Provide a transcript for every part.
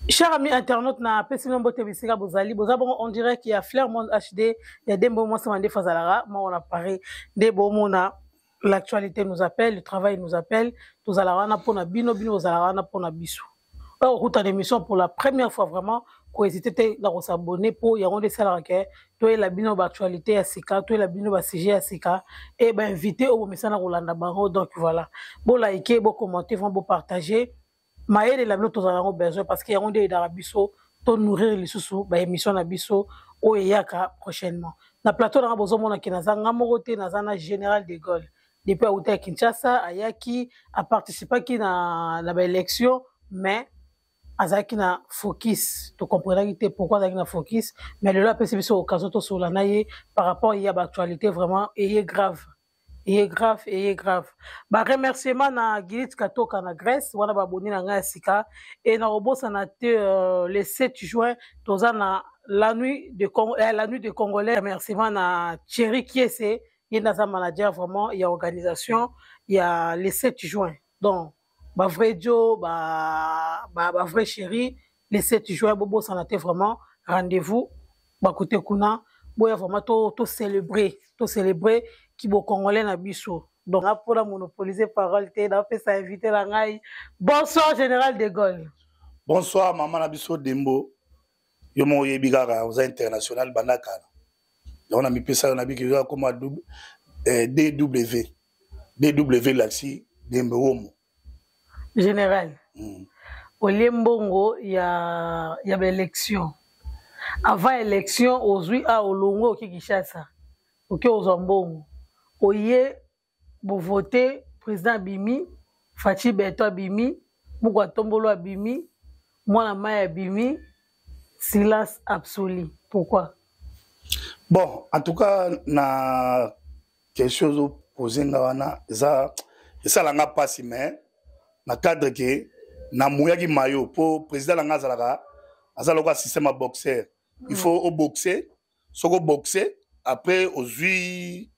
Cher ami internaute, na pesi bino mbote bisika bozali, boza bongo en direct ya Flair Monde HD ya Dembo mwasi wa ndefu azalaka moko na Paris. Nde bomona, l'actualité nous appelle, le travail nous appelle, tozalaka wana mpona bino, bino bozalaka wana mpona biso. Oyo okuta na émission pour la première fois, vraiment kohésite te na kosabonner, mpo yango nde esalaka ke toyela bino baactualité ya sika, toyela bino basujet ya sika e bainvité oyo bomesana kolanda bango. Donc voilà, bolike, bocommenter, vraiment bopartage mayele na bino, tozala yango besoin, parce que yango nde eyedaka biso to nourrir lisusu baémission na biso oyo eyaka prochainement. Na plateau nanga, bozomona ke naza nga moko te, naza na Général de Gaulle. Depuis auta ya Kinshasa, ayaki aparticipaki na baélection, mais azalaki na focus. Tocomprenaki te pourquoi azalaki na focus, mais lelo apesi biso occasion tosolola na ye par rapport ya baactualité. Vraiment eye grave, eye grave, eye grave. Baremerciement na Gilit Katoka na Grèce wana, baboni na ngai ya sika. E na kobosana te, le 7 juin toza na la nuit de Congolais. Remerciement na Thierry Kiese, ye nde aza manager vraiment ya organisation ya le 7 juin. Donc bavrai dio, bavrai chéri, le 7 juin bobosana te, vraiment rendez-vous bakote kuna, boya vraiment to célébrer, to célébrer kibokongolais na biso. Donc mpona monopoliser parole te, napesa invité na ngai. Bonsoir, Général de Gaulle. Bonsoir, mama na biso Dembo. Yo moko oyebi kaka, oza international banda kala. Yango na mipesa yo, nabiki oza koma DW, DW Laxi Dembo Womo. Général, olie mbongo ya baélection. Avant élection ozwi a olongwe, oke Kinshasa, oke ozwa mbongo, oye bovote président, abimi Fatshi Béton, abimi moko atombolo, abimi mwana mai, abimi silence absolu. Pourquoi? Bon, en tout cas, na question ozopose nga wana, eza esalanga mpasi, mais na cadre ke namuyaki mayo mpo président na nga azalaka, aza lokola système ya boxer. Il faut oboxe, soki oboxe, après ozwi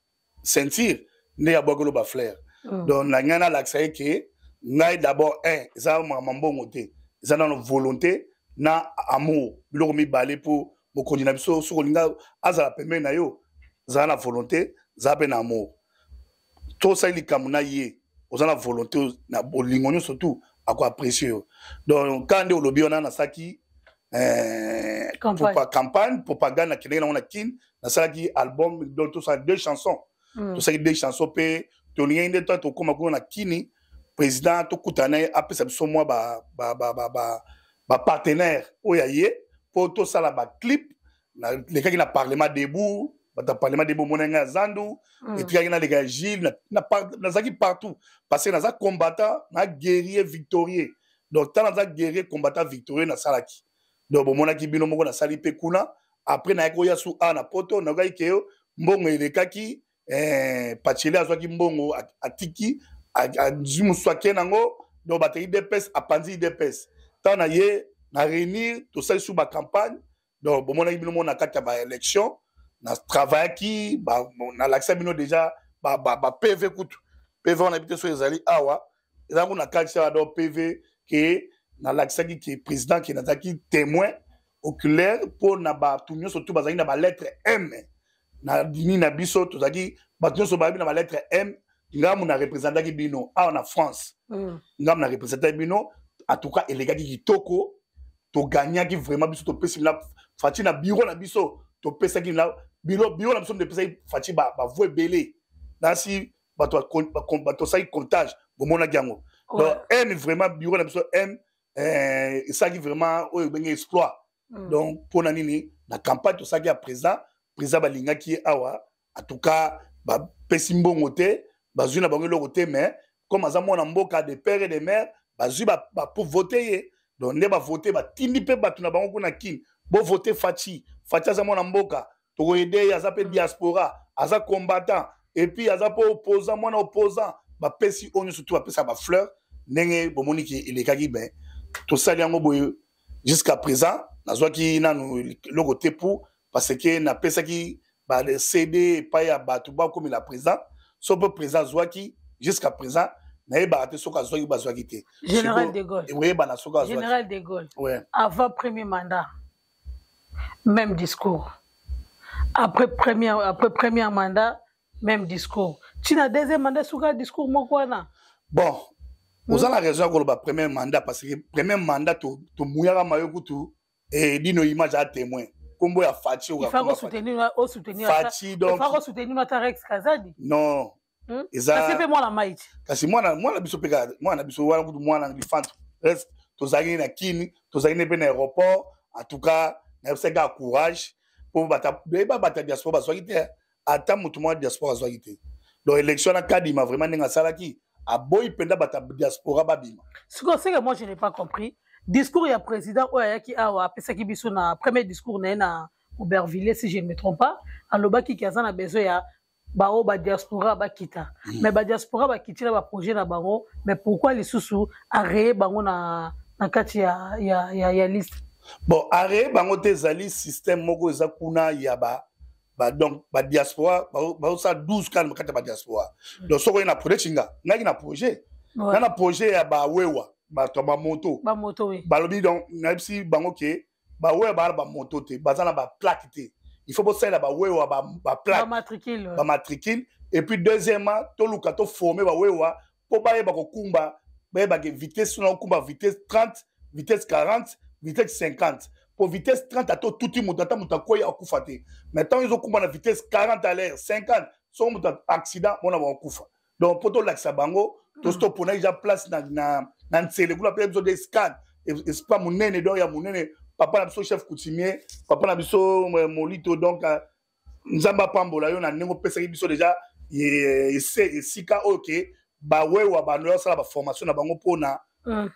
ceinture, nde abwakelo bafleur. Donc na ngai nalakisa ye ke ngai d'abord un eza makambo mbongo te, eza nano volonté na amour, biloko mibale. Mpo mokonzi na biso, soki olinga azala pembeni na yo, zala na volonté, zala mpe na amour. Tosali likambo na ye, oza na volonté na bolingo nyonso, tu akoapprécie yo. Donc ka nde olobi wana, nasalaki campagne, propagande, nakendeki nango na Kine, nasalaki album. Donc tosala deux chansons, tosalaki deux chansons mpe tolingaki nde to tokóma kuna na Kini, président tokutana na ye, apesa biso mwa bapartenaire oyo ya ye mpo tosala baclip. Nalekaki na Parlement debout, bato ya Parlement debout omona ngai ya zandu, etikaki naleka ya Gilles. Nazalaki partout parce que naza combattant na guerrier victorieux. Donc ntango naza guerrier, combattant victorieux, nasalaki. Donc bomonaki bino moko, nasali mpe kuna. Après nayaki koya su a na Poto, nayokaki ke mbongo elekaki, Pachele azwaki mbongo, atiki, azwi mosusu, ake nango. Donc bato ya UDPS apanzi UDPS. Ntango na ye na réunir, tosali su bacampagne. Donc bomonaki bino moko na kati ya baélection, na travaillaki, nalakisa bino déjà ba PV kutu. PV wana yebi te soki ezali awa, eza kuna kati awa. Donc PV ke nalakisaki ke président, ke nazalaki témoin oculaire mpo na bato nyonso tu bazalaki na balettre M na dini na biso. Tozalaki bato nyonso bayebi na balettre M, ngambu na représentaki bino awa na France. Ngambu na représentaki bino, en tout cas elekaki kitoko, togagnaki vraiment. Biso topesi na Fatshi na bureau na biso, topesaki na bureau na biso, topesaki Fatshi bavoix ebele. Nasi bato bato osalaki comptage, bomonaki yango. Donc M, vraiment bureau na biso M esalaki vraiment oyo ebenge exploit. Donc mpona nini, na campagne tosalaki ya président, président balingaki ye awa. En tout cas bapesi mbongo te, bazwi na bango eloko te, mais comme aza mwana mboka de père et de mère, bazwi bapo vote ye. Donc nde bavote, batindi mpe bato na bango kuna Kini: bovote Fatshi, Fatshi aza mwana mboka, tokoyede ye, aza mpe diaspora, aza combattant et puis aza mpe opposant, mwana opposant. Bapesi oyo nyonso tu bapesa bafleur. Ndenge bomoni ke elekaki, ben tosali yango boye. Jusqu'à présent nazwaki nanu eloko te pour parce que napesaki ba CD epai ya bato bakomela président. So mpe président azwaki, jusqu'à présent Nayebaka te soki azwaki, bazwaki te. Général de Gaulle. Oyebana soki azwaki. Général de Gaulle. Ouais. Avant premier mandat, même discours. Après premier mandat, même discours. Tina deuxième mandat, suka discours moko wana. Bon, oza na raison ya koloba premier mandat, parce que premier mandat tomuyaka mayo kutu dino image a témoin kombo ya Fatshi. Il faut soutenir, soutenir. Fatshi donc. Il faut soutenir ata Rex Kazadi. Non. Eza kasi mpe mwana mai. Kasi mwana biso mpe, mwana biso wana kutu, mwana lifantu reste. Tozalaki na Kini, tozalaki mpe na aéroport. En tout cas, nayebisaki kaka courage, mpo yeba bato ya diaspora bazwaki te, ata motu moko ya diaspora azwaki te. Donc élection na Kadima, vraiment ndenge asalaki, aboyi mpenza bato ya diaspora babima. Sikoyo, ce que moi je n'ai pas compris, discours ya président oyo ayaki awa, apesaki biso na premier discours na ye na Aubervilliers, si je ne me trompe pas, alobaki ki aza na besoin ya bao badiaspora bakita. Mais badiaspora bakiti na baprojet na bango, mais pourquoi lisusu areye bango na kati ya liste? Bon, areye bango te, ezali système moko eza kuna ya ba donc badiaspora bazosala 12 kane na kati ya badiaspora. Donc soki oye na projet cinga ngaki na projet na projet ya bawewa, bato ya bamoto. Bamoto, oui. Balobi donc, nayebisi bango ke bawewa baa na bamoto te, baza na baplaque te, il faut bosalela bawewa baplaque. Bamatricule. Bamatricule. Et puis deuxièmement, toluka toforme bawewa mpo bayeba kokumba, bayebake vitesse na kokumba, vitesse 30, vitesse 40, vitesse 50. Po vitesse 30, ata otuti moto, ata moto akwei, akufa te. Mais ntango ezokumba na vitesse 40 à l'heure, 50, soki moto accident, mpona bakokufa. Donc mpo tolakisa bango, tosi toponaki ja place na Ntsele kuna mpe biso de scan espa monene, donc ya monene. Papa na biso chef coutumier, papa na biso Molito, donc Nzambe apambola yo na ndenge opesaki biso déjà esika oyo ke bawewa bando ya kosala baformation na bango mpona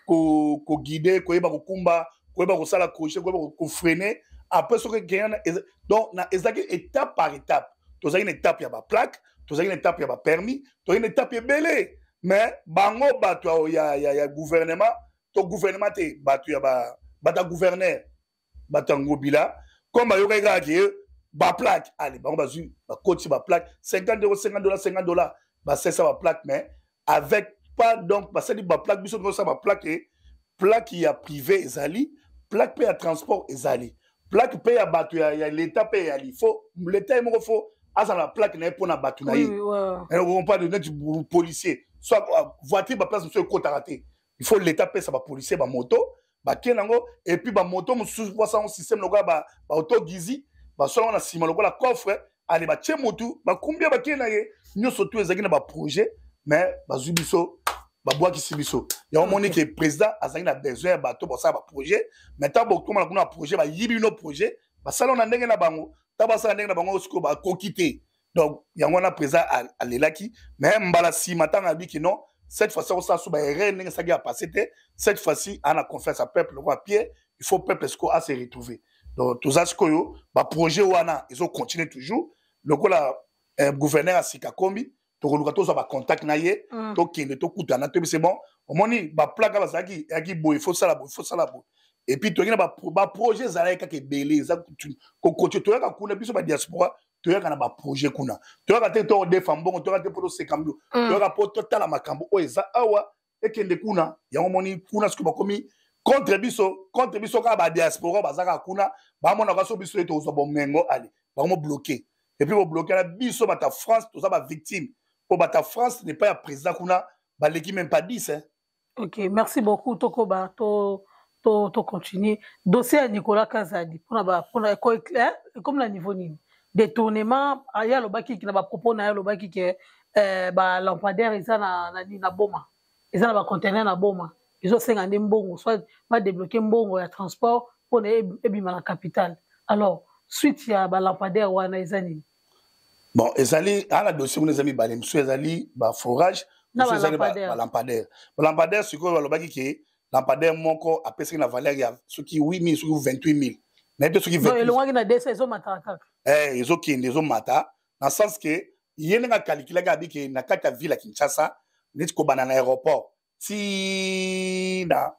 koguide, koyeba kokumba, koyeba kosala crochet, koyeba kofreiner. Après soki ekei, donc ezalaki étape par étape. Tozalaki na étape ya baplaque, tozalaki na étape ya bapermis, tozalaki na étape ebele. Mais bango bato ya gouvernement to gouvernement te, bato ya bato ya gouverneur, bato ya Ngobila, comme bayokaki kaka ke baplaque, ale bango bazwi, bakoti baplaque 50 euro, 50 dollar, 50 dollar, basalisa baplaque, mais avec pas, donc basali baplaque. Biso tozosala baplaque, plaque ya privé ezali, plaque mpe ya transport ezali, plaque mpe ya bato ya l'état mpe eyali. Faut l'état ye moko faut azala na plaque na ye mpona bato na ye, comprendre? Neti policier, soit voiture, baplace mosusu ekotaka te, il faut l'état pesa bapolicier bamoto, bakende yango. Et puis bamoto mosusu basango système lokola baauto gizi, basolango na nsima lokola coffre, ale batie motu, bakumbi ye, bakende na ye. Nyonso tu ezalaki na baprojet, mais bazwi biso, babwakisi biso. Yango moni ke président azalaki na besoin ya bato basala baprojet, mais ntango bokomana kuna baprojet, bayibi bino projet, basala na ndenge na bango. Ntango basala ndenge na bango, sikoyo bakoki te. Donc yango wana président alelaki. Mais mbala nsima, ntango abiki non, cette fois-ci akosala so baerreur ndenge esalaki ya passé te. Cette fois-ci aa na confiance ya peuple lokola Pierre, il faut peuple sikoyo ase retrouver. Donc toza sikoyo, baprojet wana ezocontinue toujours. Lokola gouverneur ya sika kombi, tokoluka tozwa bacontact na ye, tokende tokutana, toyebise: bon, omoni baplaque bazalaki, eyaki boye, faut sala boye, faut sala boye. Et puis toyaki na baprojet, ezalaki kaka ebele, eza kokotie. Toyaka kuna, biso badiaspora toyaka na baprojet kuna. Toyaka te tokodefa mbongo, toyaka te mpo toseka mbio, toyaka mpo totala makambo oyo eza awa ekende kuna. Yango moni kuna soki bakomi contre biso, contre biso kaka badiaspora baza kaka kuna, bamonaka so biso ete tozwa bomengo, ale bango bloqué. Et puis bobloqué na biso bato ya France, toza bavictime, mpo bato ya France n'est pas ya président kuna baleki même pas 10, hein. Ok, merci beaucoup. Tokoba to continuer dossier ya Nicolas Kazadi mpona ekomi na niveau nini? Détournement ye alobaki na bapropos na ye, alobaki ke balampadaire eza na Boma, eza na bacontener na Boma, ezosenga nde mbongo, soit badébloquer mbongo ya transport mpona ebima na capitale. Alors suite ya balampadaire wana eza nini? Bon, ezali ana dossier kuna eza mibale. Mosusu ezali baforage, mosusu ezali balampadaire. Balampadaire sikoyo, balobaki ke lampadaire moko apesaki na valeur ya soki 8000, soki 28 000, nayebi te soki. Elongwaki na desa, ezomataka kaka. Ezokende, ezomata, na sens ke ye ndenge akalikilaki, abi ke na kati ya ville ya Kinshasa, neti kobanda na aéroport ti na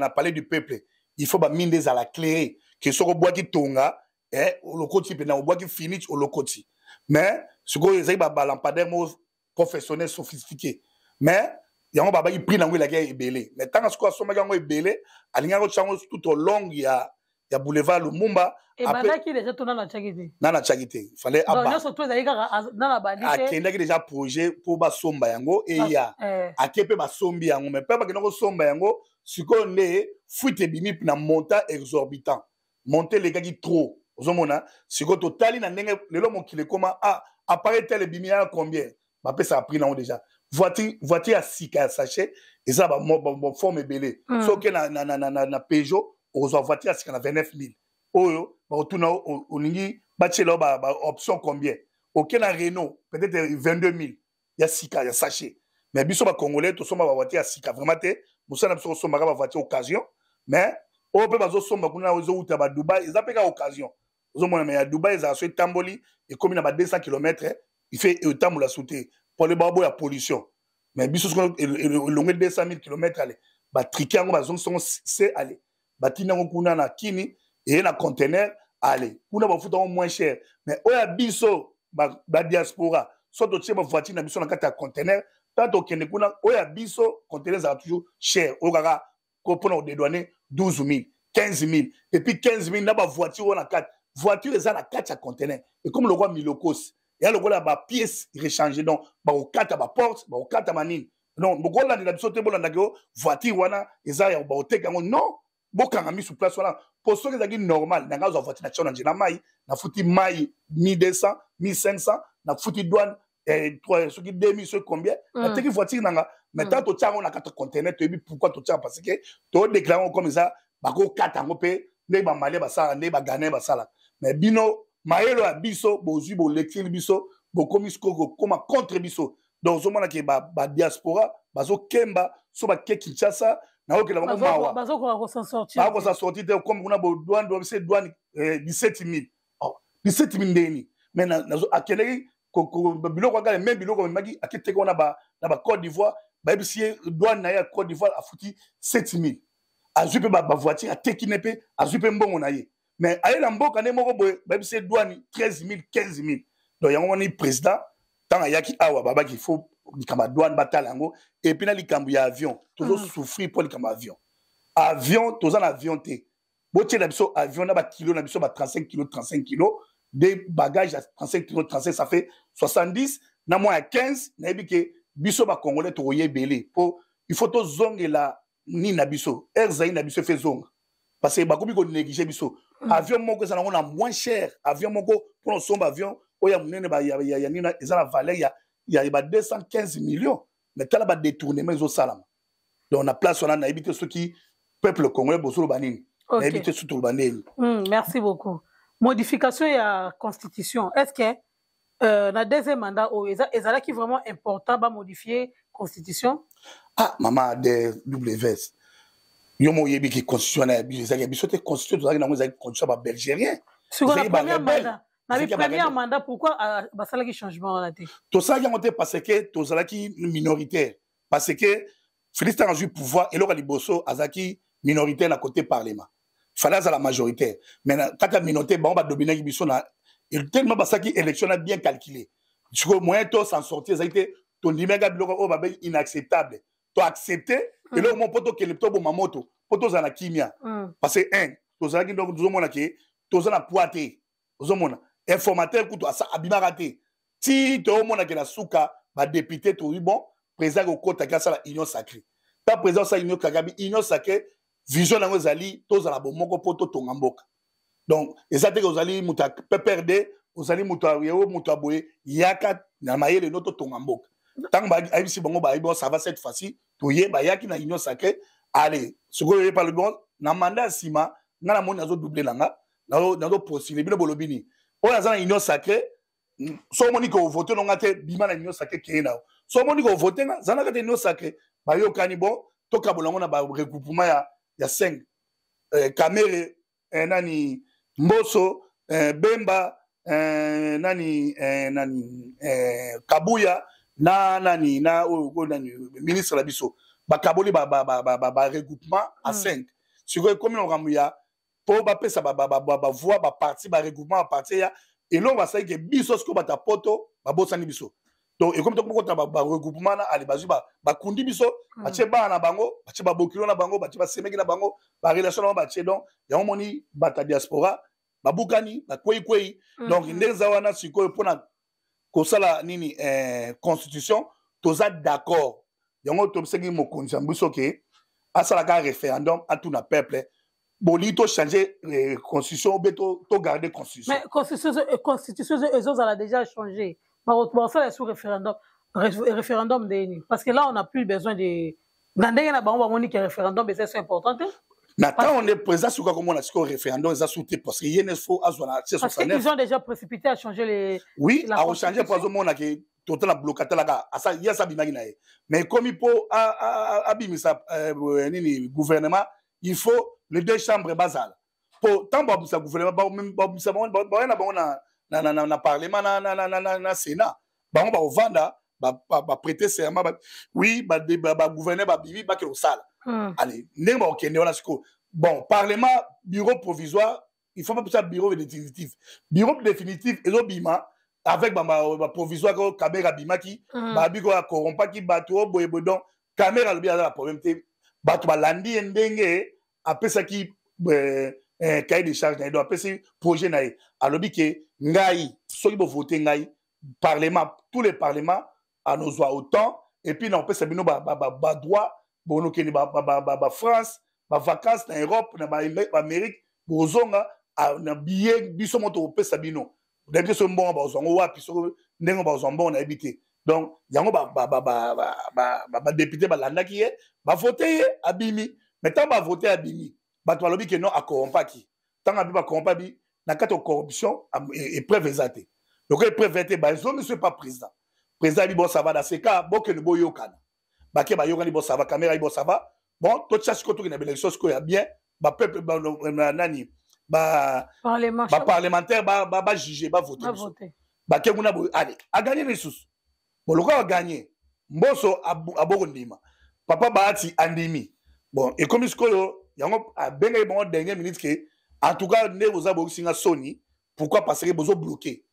Palais du Peuple, il faut baminde ezala éclairé, ke soki obwaki tonga, olokoti mpena, obwaki finich, olokoti. Mais sikoyo ezali balampadaire moko professionnel, sophistiqué, mais Yango babaki prix nango elaki ebele, mais ntango sikoyo asombaki yango ebele, alingaki kotya yango tout au long ya boulevard Lumumba. Ebandaki déjà to nano atiaki te? Nano atiaki te, fallait nyonso to ezali kaka nano abandi te. Akendaki déjà projet mpo basomba yango, eya ake mpe basombi yango, mais mpe bakenda kosomba yango, sikoyo nde fuite ebimi na montant exorbitant, montant elekaki trop. Ozomona sikoyo, totali na ndenge lelo mokili ekoma, ah, appareil tel ebimi ya combien, bapesaka prix nango déjà. Voiture ya sika ya sachet eza baforme ebele. Soki na Peugeot, okozwa voiture ya sika na 29 000, oyo bakotuna olingi batiela yo baoption combien. Oke na Renault, peut-être 22 000 ya sika ya sachet. Mais biso bacongolais tosomba bavoiture ya sika vraiment te. Mosala na biso kosombaka bavoiture occasion, mais oyo mpe bazosomba kuna ezowuta badubai, eza mpe kaka occasion. Ozomona, mais ya Dubai ezala so etamboli, ekomi na ba 200 km, il fait etambola su te po le baboya pollution. Mais biso soki elongo 200 000 km, ale batrike yango, bazongisi yango se, ale batindi yango kuna na kini, eye na conteneur, ale kuna bafuta yango moins cher. Mais oyo ya biso badiaspora, so totie bavoiture na biso na kati ya conteneur, tant tokende kuna, oyo ya biso conteneur ezala toujours cher, oyo kaka mpona kodédouane 12 000, 15 000, et puis 15 000 na bavoiture oyo na kati. Voiture eza na kati ya conteneur, ekomi lokola milokosi, eya lokola bapièce rechange. Donc bakokata baporte, bakokata manini. Donc bokolandela biso te, bolandaki yo voiture wana eza ya bakoteka yango. Non, bokanga misu place wana, po soki ezalaki normal, nanga azwa voiture na tia na nzela mai, nafuti mai 1200, 1500, nafuti douane soki 2000, soki combien, nateki voiture nanga. Mais tant totia yango na kati ya conteneur, toyebi pourquoi totia, parce que todéclare yango comme eza, bakokata yango mpe ndenge bamalien basalaka, ndenge baghanéen basalaka. Mais bino, mayelo ya biso bozwi, bolekiseli biso, bokomi sikoyo kokóma contre biso. Donc ozomona ke badiaspora bazokemba so bake Kinshasa, naokela bango mawa. Bazokoka kosan sortir. Bakosa sortir te. Comme kuna bodouane, bobise douane 17 000, 17 000 ndeni. Mais akendeki biloko akala même biloko amemaki, aketeki wana na bacôte d'Ivoire, bayebisi ye douane na ye ya Côte d'Ivoire, afuti 7 000. Azwi mpe bavoiture, ateki ne mpe azwi mpe mbongo na ye. Mais aye na mboka nde moko boye, bayebisi ye douane 13 000, 15 000. Donc yango wana, président ntango ayaki awa, babaki faut likambo ya douane batala yango, et puis na likambo ya avion. Tozosouffrir mpo likambo ya avion. Avion, toza na avion te. Botiela biso avion na bakilo na biso ba 35 kilo, 35 kilo de bagage ya 35 kilo, 35, ça fait 70 na mwa ya 15. Nayebi ke biso bacongolais tokoya ebele, mpo il faut tozongela nini na biso, Air Zaïre na biso efe ezonga, parce que bakomi konéglige biso. Avion moko eza nango na moins cher, avion moko mpona osomba avion oyo ya monene ya nini, eza na valeur ya ba 215 millions. Mais tala badétournement ezosalama. Donc na place wana, nayebi te soki peuple congolais bozoloba nini, nayebi te soki toloba ndeni. Merci beaucoup. Modification ya constitution, est ce que na deuxième mandat oyo ezalaki vraiment important bamodifie constitution? Ah, mama DWS, yo mo oyebi ki constitution wana ya biso ezalaki ya biso te. Constitution tozalaki nango ezalaki constitution ya babelgérien. Sikoyo na premier mandat, na premier mandat, pourquoi basalaki changement wana te? Tosalaki yango te parce que tozalaki minoritaire, parce que Félix, ntango azwi pouvoir, eloko ya liboso, azalaki minoritaire na côté parlement, fallait azala majoritaire. Mais na kati ya minorité, bango badominaki biso na tellement basalaki élection na bien calculé. Sikoyo moyen to s'en sortir ezalaki te. Tondimaka biloko oyo babengi inacceptable, to accepte eloko moko mpo tokende toboma moto, mpo tozala na kimia, parce que un tozalaki, donc tozomona ke toza na poids te. Ozomona informateur kutu abimaka te ti toomona ke na suka badéputé toyi. Bon, président akokotaki asala union sacrée. Ta président asala union sacrée, union sacrée, vision yango ezali tozala bomoko mpo totonga mboka. Donc eza te ke ozali moto ya PPRD, ozali moto ya yo, moto ya boye, yaka na mayele no totonga mboka. Ntango ayebisi bango, bayebi bon, ça va, cette fois-ci toye, bayaki na union sacrée. Allez, sikoyo oyepa lobi bon, na mandat ya nsima, nga namoni nazodouble na nga, nazopostule. Bino bolobi nini? Oyo aza na union sacrée, so omoni ke ovote nonga te, bima na union sacrée, keye na yo. So omoni ke ovote nga, zala kati union sacrée. Bayokani bon, tokabola yango na baregroupement ya 5, Kamerhe, nani, Mboso, Bemba, nani, nani, Kabuya na nani na oyo nani, ministre na biso. Bakaboli baregroupement à 5. Sikoyo ekomi na makambo ya mpo bapesa bavoix, baparti, baregroupement, baparti ya eloko. Basalaki ke biso sikoyo bato ya poto babosani biso. Donc ekomi tokokota baregroupement na ale, bazwi, bakundi biso, batie bana na bango, batie babokilo na bango, batie basemeki na bango, barelation na bango batie. Donc yango moni bato ya diaspora babukani, bakweikwei. Donc ndenge eza wana sikoyo, mpona kosala nini, constitution, toza d'accord. Yango tosengi mokonzi ya biso ke asalaka référendum, atuna peuple: bolingi tochange constitution obe togarde constitution? Mais constitution ezozala déjà changé, bakosala sous référendum, référendum ndeni? Parce que là, on n'a plus besoin de na ndenge na bango, bamoni ke référendum eza so important te. Na ntango nde président soki akomona sikoyo référendum eza su te, parce que ye ne faut azwa na article 69. Parce qu'ils ont déjà précipité à changer les Oui, akochange mpo azomona ke totala bloka, atalaka ye asa abimaki na ye, mais ekomi mpo abimisa nini, gouvernement, il faut les deux chambres bazala, mpo ntango babimisa gouvernement, babimisa baya na bango na parlement na sénat, bango bakovanda, baprêter serment. Oui, bagouverneur babimi, bakende kosala. Allez, ndenge bakokende wana sikoyo, bon, parlement, bureau provisoire, il faut pas ça, bureau définitif. Bureau définitif ezobima avec baprovisoire. Ko Kamerhe abimaki, babi ko akorompaki bato o boye boye. Donc Kamerhe alobi aza na problème te, bato balandi ye ndenge apesaki cahier de charge na ye. Donc apesi projet na ye, alobi ke ngai soki bovote ngai, parlement, tous les parlements anozwa autant, et puis na opesa bino badroit, bonokende bafrance, bavacance na Europe, na baamérique, bozonga na billet biso mo tokopesa bino. Nayebi te soki mbongo bazwa yango wapi, soki ndenge bazwa mbongo, nayebi te. Donc yango badéputé balandaki ye, bavote ye, abimi. Mais ntango bavote, abimi, bato balobi ke non, akorompaki. Ntango abi bakorompa bi na kati ya corruption, épreuve eza te. Lokola épreuve te, bazongi so epa président. Président abi: bon, ça va, dans ce cas bokende boyokana. Bake, bayokani. Bon, ça va. Kamerhe abi: bon, ça va, bon, totia sikoyo, tokende na baélection sikoyo ya bien, bapeuple nani, baparlementaire bajuge, bavote biso. Bake kuna boye, ale aganye lisusu. Bon, lokola aganye, Mboso abokondima, papa Bahati andimi. Bon, ekomi sikoyo yango abengaki bango dernière minute ke en tout cas nde boza boyokisinga soni. Pourquoi? Parce que bozobloquer.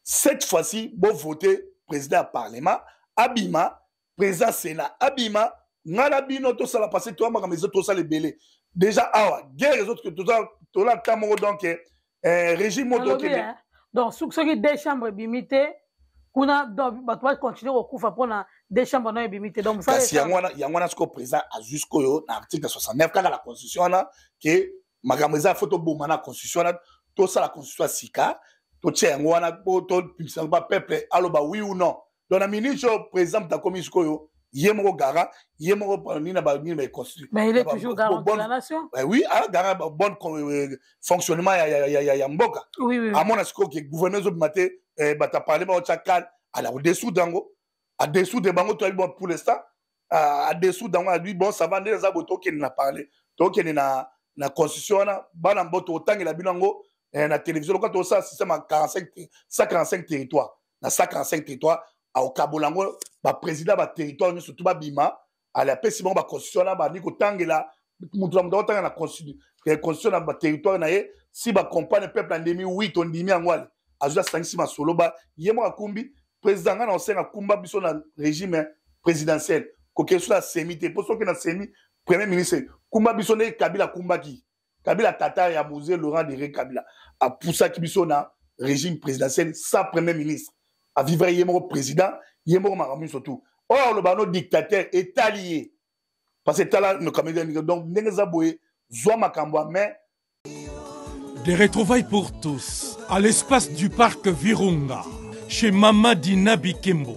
Cette fois-ci bovote président ya parlement abima, président sénat abima, ngai na bino tosala, parce que toya makambo eza tosala ebele déjà awa, guerre ezo tola ta moko. Donc régime moko tokende. Donc soki deux chambre ebimi te kuna, donc bato bacontinue kokufa mpona deux chambre nayo ebimi te. Donc kasi yango wana, yango wana sikoyo président azwi sikoyo na article 69 kaka la constitution wana ke makambo eza, fo toboma na constitution wana, tosala constitution ya sika, totia yango wana po topimisa yango, bapeuple aloba oui ou non. Donc na minute oyo président moto akomi sikoyo ye moko garant, ye moko nini na banini baconstitution. Mais il est toujours garant de la nation. Oui, ah, garant bon fonctionnement ya mboka. Oui. Amona sikoyo ke gouvernement ezobima te, bato ya parlement otya kale, ala kodissoudre yango, adissoudre bango. Toyebi, bon, pour l'instant adissoudre yango, abi: bon, ça va, ndenge eza boye, tokende na parle, tokende na constitution wana, bana mbo totangela bino yango na télévision. Lokola tosala système ya 45, 145 territoire, na 145 territoire akokabola yango, baprésident baterritoire nyonso tu babima, ale apesi bango baconstitution wana, bandi kotangela moto na moto akotanga na constitution na baterritoire na ye. Si bacomprendre, peuple andimi: oui, tondimi yango. Ale azwi, asangisi masolo, ba ye moko akumbi. Président, ngai na osenga, kumba biso na régime présidentiel, kokende so na semi te, mpo soki na semi, premier ministre. Kumba biso ndenge Kabila akumbaki. Kabila, tata ya Mzee Laurent Désiré Kabila, apusaki biso na régime présidentiel sans premier ministre, avivre ye moko président, ye moko makambo nyonso tu. Oyo aloba no dictateur, etali ye, parce que tala donc ndenge eza boye, zwa makambo ya main. Des retrouvailles pour tous à l'espace du parc Virunga, chez Mama Dina Bikembo.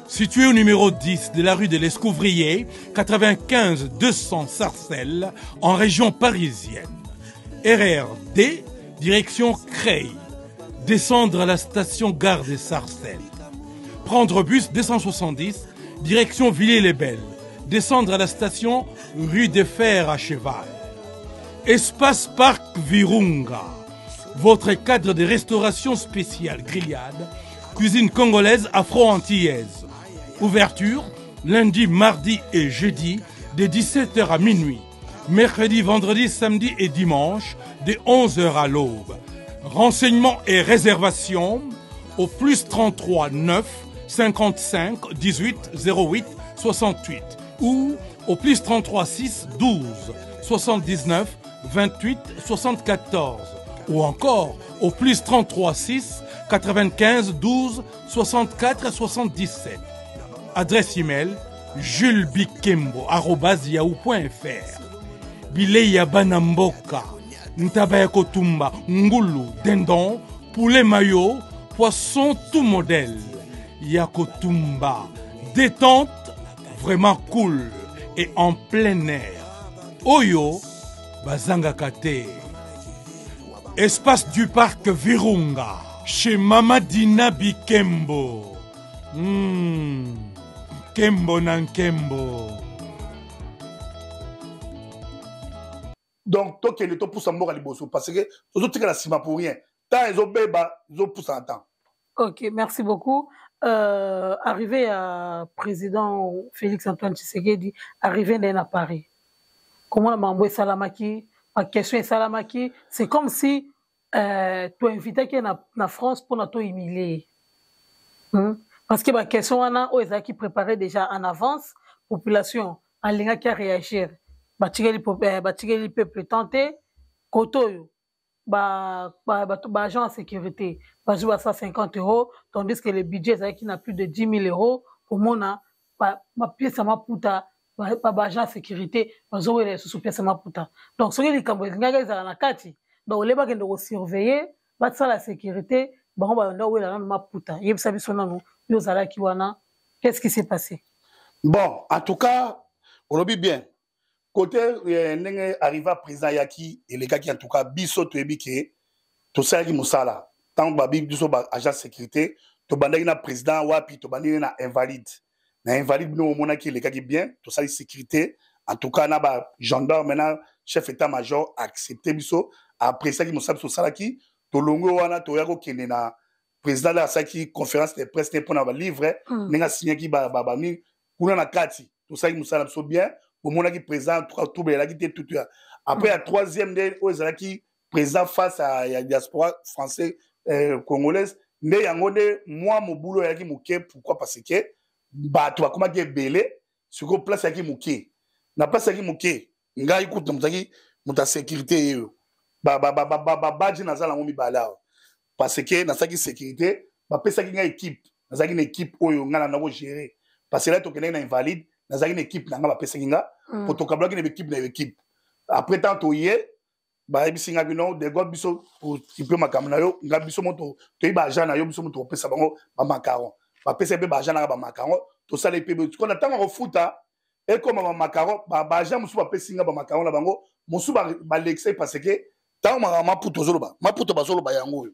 Situé au numéro 10 de la rue de l'Escouvrier, 95 200 Sarcelles, en région parisienne. RRD, direction Creil. Descendre à la station gare de Sarcelles. Prendre bus 270, direction Villiers-les-Belles. Descendre à la station rue des Fers à Cheval. Espace Parc Virunga, votre cadre de restauration spéciale grillade, cuisine congolaise afro-antillaise. Ouverture lundi, mardi et jeudi de 17h à minuit. Mercredi, vendredi, samedi et dimanche de 11h à l'aube. Renseignements et réservations au plus 33 9 55 18 08 68 ou au plus 33 6 12 79 28 74 ou encore au plus 33 6 95 12 64 77. Adresse email julesbikembo.yahoo.fr Bilei ya bana mboka, ntaba ya kotumba, ngulu, dindon, poulet mayo, poisson tout modèle. Ya kotumba, détente vraiment cool et en plein air. Oyo, bazangaka te. Espace du parc Virunga, chez Mama Dina Bikembo. Nkembo na nkembo. Donc tokende topusa mboka liboso parce que tozotikala nsima pour rien. Temps ezobeba, ezopusa na temps. Ok, merci beaucoup. Arrivé à président Félix Antoine Tshisekedi, arrivé na Paris. Comment la mambo esalamaki, ma question esalamaki, c'est comme si tu invité qui na France pour na to humilier. Parce que ma question wana oyo ezalaki préparée déjà en avance, population alingaki à réagir. Batikeli peuple tenté, kotoyo ba agent de sécurité bazwi ba 150 €, tandis que le budget ezalaki na plus de 10 000 euros. Komona bapièce ya maputa, ba agent de sécurité bazowela lisusu pièce ya maputa. Donc soki likambo elingaki ezala na kati, donc ole bakende kosurveiller, basala sécurité, bango babanda kowela nanu maputa. Yebisa biso nanu, yo ozalaki wana, qu'est-ce qui s'est passé? Bon, en tout cas olobi bien. Côté ndenge arriva président ayaki, elekaki. En tout cas biso toyebi ke tosalaki mosala. Ntango babi biso baagent sécurité, tobandaki na président wapi? Tobandaki na Invalide. Na Invalide, bino omonaki elekaki bien, tosali sécurité. En tout cas na bagendarme na chef état major accepte biso, appréciaki mosala biso tosalaki. Tolongwe wana, toya kokende na président nde asalaki conférence de presse mpona balivre, ndenge asignaki banini kuna na kati. Tosalaki mosala biso bien, bomonaki président tubelelaki te tutu. Après ya troisième nde oyo ezalaki président face ya diaspora français congolaise. Nde yango nde mwa mobulu oyaki moke. Pourquoi? Parce que bato bakomaki ebele. Sikoyo place yaki moke, na place yaki moke. Ngai kutu mozalaki moto ya sécurité yeyo, babadge naza nango mibale awa, parce que nasalaki sécurité, bapesaki ngai équipe. Nazalaki na équipe oyo ngai na gérer, parce que là tokendaki na Invalide, nazalaki na équipe na ngai bapesaki nga, po tokabolaki na équipe na équipe. Après tant toye, bayebisi nga bino de Gaulle, biso mpe makambo na yo nga biso mo toyebi baagent na yo, biso mo tokopesa bango bamacaron. Bapesa mpe baagent nanga bamacaron. Tosala mpe na ntango ya kofuta, ekoma bamacaron, baagent mosusu bapesi nga bamacaron na bango, mosusu balekisai, parce que ntango makambo maputo ozoloba, maputo bazoloba yango oyo,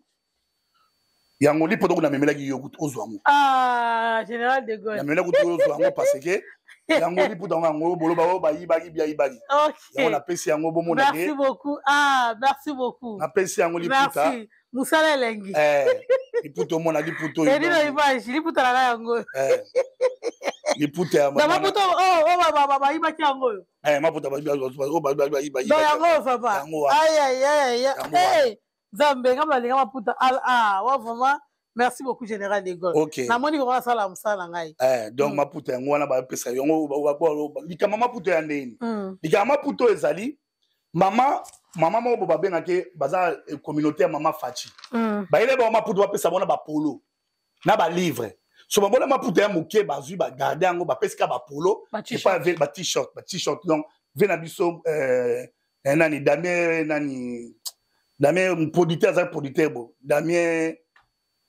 yango lipoto kuna namemelaki yo kutu ozwa yango. Ah, général de Gaulle. Namelaki kutu ozwa yango, parce que yango liputa yango, yango boloba oyo bayibaki, biyayibaki, yango napesi yango bomona. Merci beaucoup. Ah, merci beaucoup. Napesi yango liputa. Merci. Mosala elengi. Liputa, omona liputa oyo. Edino image liputa na ngai yango. Liputa ya maputa oyo bayibaki yango oyo. Maputa bayibaki yango, papa. Ayayayaya, Nzambe nga balinga maputa. Ah, wa vraiment merci beaucoup, général de Gaulle. Namoni koko asala mosala na ngai. Donc maputa yango wana bapesa yango. Likambo maputa ya ndeni, likambo maputa oyo ezali mama, mama moko bo babengaki, baza communauté ya mama Faci. Bayele bango maputa, bapesa bango na bapolo na balivre. So bamona maputa ya moke, bazwi, bagarde yango, bapesi ka bapolo, ba-t-shirt, ba-t-shirt. Donc ve na biso nani, Damien, nani, Damien producteur, azali producteur bo Damien,